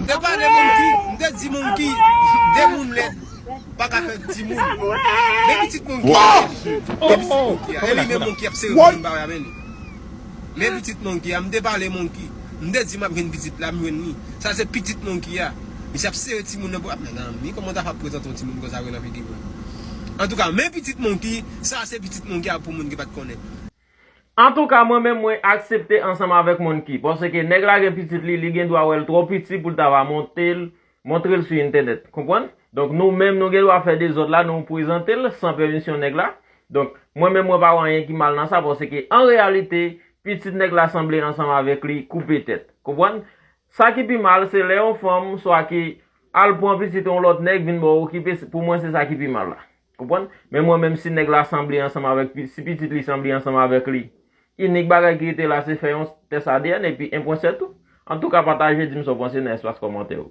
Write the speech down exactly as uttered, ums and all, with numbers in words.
Te pale Monkey, m te di Monkey, de moun lèd pa ka fè timoun. Men pitit Monkey a, men pitit Monkey a. E li menm Monkey ap sere pou moun pa wè a, men li. Men pitit Monkey a, m te pale Monkey. M te di m ap jwenn pitit la, m jwenn li. Sa se pitit Monkey a. Misye ap sere timoun nan pou ap, men nan mi, kòman w ta fè ap prezante yon timoun konsa vre nan figi moun? Antouka, men pitit Monkey, sa se pitit Monkey a pou moun ki pa t konnen. Antouka, mwen menm, mwen aksepte ansanm avèk Monkey, paske nèg la gen pitit li, li gen dwa wè l twò piti pou l ta va monte l, montre l sou entènèt. Konprann? Donk, nou menm, nou gen dwa fè dezòd la, nou prezante l san pèmisyon nèg la. Donk, mwen menm, mwen pa wè anyen ki mal nan sa, paske an reyalite, pitit nèg la sanble ansanm avèk li, koupe tèt. Konprann? Sa ki pi mal, se lè yon fanm, swa ki al pran pitit yon lòt nèg, vin ba w okipe, pou mwen, se sa ki pi mal la. Konprann? Men mwen menm, si nèg la sanble ansanm avèk, pi- si pitit li sanble ansanm avèk li, inik bagay ki rete la, se fè yon tès A D N epi en pwen sèt tou. Antouka, pataje, di m sa w panse nan espas kòmantè yo.